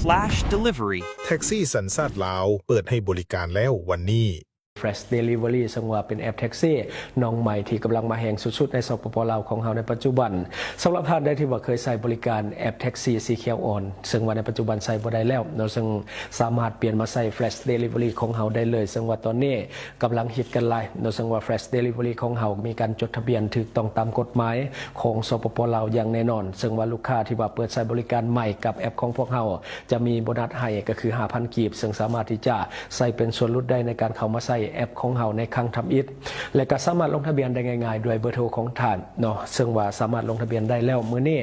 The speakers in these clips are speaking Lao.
Flash Delivery ແທັກຊີສັນຊາດລາວ ເປີດໃຫ້ບໍລິການແລ້ວວັນນີ້. Flash Delivery ເຊິ່ງວ່າເປັນແອັບແທັກຊີນ້ອງໃໝ່ທີ່ກຳລັງມາແຮງສຸດໆໃນ ສປປ ລາວ ຂອງເຮົາໃນປັດຈຸບັນ. ສຳລັບທ່ານໃດທີ່ວ່າເຄີຍໃຊ້ບໍລິການແອັບແທັກຊີສີຂຽວອ່ອນ ເຊິ່ງວ່າໃນປັດຈຸບັນໃຊ້ບໍ່ໄດ້ແລ້ວເນາະ ເຊິ່ງສາມາດປ່ຽນມາໃຊ້ Flash Delivery ຂອງເຮົາໄດ້ເລີຍ ເຊິ່ງວ່າຕອນນີ້ກຳລັງຮິດກັນຫຼາຍເນາະ ເຊິ່ງວ່າ Flash Delivery ຂອງເຮົາມີການຈົດທະບຽນຖືກຕ້ອງຕາມກົດໝາຍຂອງ ສປປ ລາວ ຢ່າງແນ່ນອນ ເຊິ່ງວ່າລູກຄ້າທີ່ວ່າເປີດໃຊ້ບໍລິການໃໝ່ກັບແອັບຂອງພວກເຮົາ ຈະມີໂບນັດໃຫ້ກໍຄືຫ້າພັນກີບ ເຊິ່ງສາມາດທີ່ຈະໃຊ້ເປັນສ່ວນຫຼຸດໄດ້ໃນການເຂົ້າມາໃຊ້ແອັບຂອງເຮົາໃນຄັ້ງທຳອິດ ແລະກໍສາມາດລົງທະບຽນໄດ້ງ່າຍໆດ້ວຍເບີໂທຂອງທ່ານເນາະ ເຊິ່ງວ່າສາມາດລົງທະບຽນໄດ້ແລ້ວມື້ນີ້.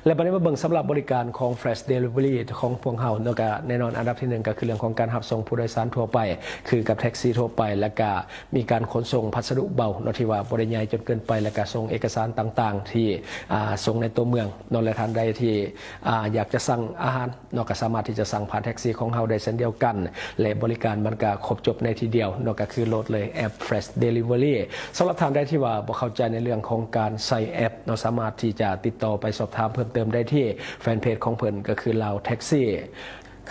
ແລະບັດນີ້ມາເບິ່ງສຳລັບບໍລິການຂອງ Flash Delivery ຂອງພວກເຮົາເນາະ ກໍແນ່ນອນອັນດັບທີໜຶ່ງກໍຄືເລື່ອງຂອງການຮັບສົ່ງຜູ້ໂດຍສານທົ່ວໄປ ຄືກັບແທັກຊີທົ່ວໄປ ແລະກະມີການຂົນສົ່ງພັດສະດຸເບົາເນາະ ທີ່ວ່າບໍ່ໄດ້ໃຫຍ່ຈົນເກີນໄປ ແລະກະສົ່ງເອກະສານຕ່າງໆ ທີ່ ອ່າ ສົ່ງໃນຕົວເມືອງເນາະ ແລະທ່ານໃດທີ່ ອ່າ ຢາກຈະສັ່ງອາຫານ ເນາະ ກໍສາມາດທີ່ຈະສັ່ງຜ່ານແທັກຊີຂອງເຮົາໄດ້ເຊັ່ນດຽວກັນ ແລະບໍລິການມັນກໍຄົບຈົບໃນທີ່ດຽວເນາະ ກໍຄືໂຫຼດເລີຍແອັບ Flash Delivery. ສຳລັບທ່ານໃດທີ່ວ່າບໍ່ເຂົ້າໃຈໃນເລື່ອງຂອງການໃຊ້ແອັບເນາະ ສາມາດທີ່ຈະຕິດຕໍ່ໄປສອບຖາມເພີ່ມເຕີມໄດ້ທີ່ແຟນເພຈຂອງເພິ່ນ ກໍຄື Lao Taxi.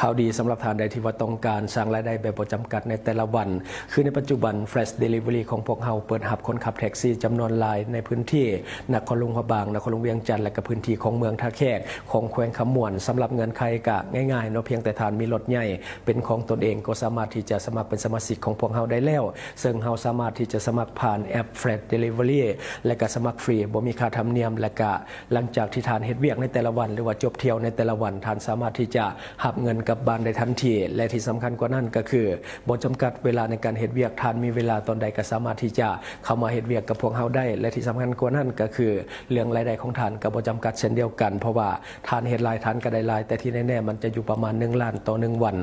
ຂ່າວດີສຳລັບທ່ານໃດທີ່ວ່າຕ້ອງການສ້າງລາຍໄດ້ແບບບໍ່ຈຳກັດໃນແຕ່ລະວັນ ຄືໃນປັດຈຸບັນ Flash Delivery ຂອງພວກເຮົາເປີດຮັບຄົນຂັບແທັກຊີຈຳນວນຫຼາຍໃນພື້ນທີ່ນະຄອນຫຼວງພະບາງ, ນະຄອນຫຼວງວຽງຈັນ ແລະກະພື້ນທີ່ຂອງເມືອງທ່າແຂກ ຂອງແຂວງຄຳມ່ວນ. ສຳລັບເງື່ອນໄຂກະງ່າຍໆເນາະ, ພຽງແຕ່ທ່ານມີລົດໃຫຍ່ເປັນຂອງຕົນເອງ ກໍສາມາດທີ່ຈະສະໝັກເປັນສະມາຊິກຂອງພວກເຮົາໄດ້ແລ້ວ, ເຊິ່ງເຮົາສາມາດທີ່ຈະສະໝັກຜ່ານແອັບ Flash Delivery ແລະກະສະໝັກຟຣີ ບໍ່ມີຄ່າທຳນຽມ ແລະກະຫຼັງຈາກທີ່ທ່ານເຮັດວຽກໃນແຕ່ລະວັນ ຫຼືວ່າຈົບທ່ຽວໃນແຕ່ລະວັນ, ທ່ານສາມາດທີ່ຈະຮັບເງິນກັບບ້ານໄດ້ທັນທີ ແລະທີ່ສຳຄັນກວ່ານັ້ນກໍຄື ບໍ່ຈຳກັດເວລາໃນການເຮັດວຽກ, ທ່ານມີເວລາຕອນໃດກໍສາມາດທີ່ຈະເຂົ້າມາເຮັດວຽກກັບພວກເຮົາໄດ້ ແລະທີ່ສຳຄັນກວ່ານັ້ນກໍຄື ເລື່ອງລາຍໄດ້ຂອງທ່ານກໍບໍ່ຈຳກັດເຊັ່ນດຽວກັນ ເພາະວ່າທ່ານເຮັດຫຼາຍທ່ານກໍໄດ້ຫຼາຍ ແຕ່ທີ່ແນ່ໆມັນຈະຢູ່ປະມານໜຶ່ງລ້ານຕໍ່ໜຶ່ງວັນ.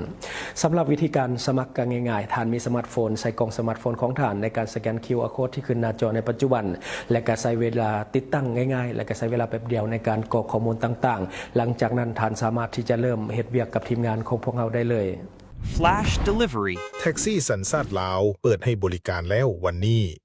ສຳລັບວິທີການສະໝັກກໍງ່າຍໆ, ທ່ານມີສະມາດໂຟນ, ໃສ່ກ່ອງສະມາດໂຟນຂອງທ່ານໃນການສະແກນ ຄິວອາໂຄດ ທີ່ຂຶ້ນໜ້າຈໍໃນປັດຈຸບັນ ແລະກໍໃຊ້ເວລາຕິດຕັ້ງງ່າຍໆ ແລະກໍໃຊ້ເວລາແປັບດຽວໃນການກອກຂໍ້ມູນຕ່າງໆ. ຫຼັງຈາກນັ້ນທ່ານສາມາດທີ່ຈະເລີ່ມເຮັດວຽກກັບທີມງານຂອງພວກເຮົາໄດ້ເລີຍ. Flash Delivery ແທັກຊີສັນຊາດລາວ ເປີດໃຫ້ບໍລິການແລ້ວວັນນີ້.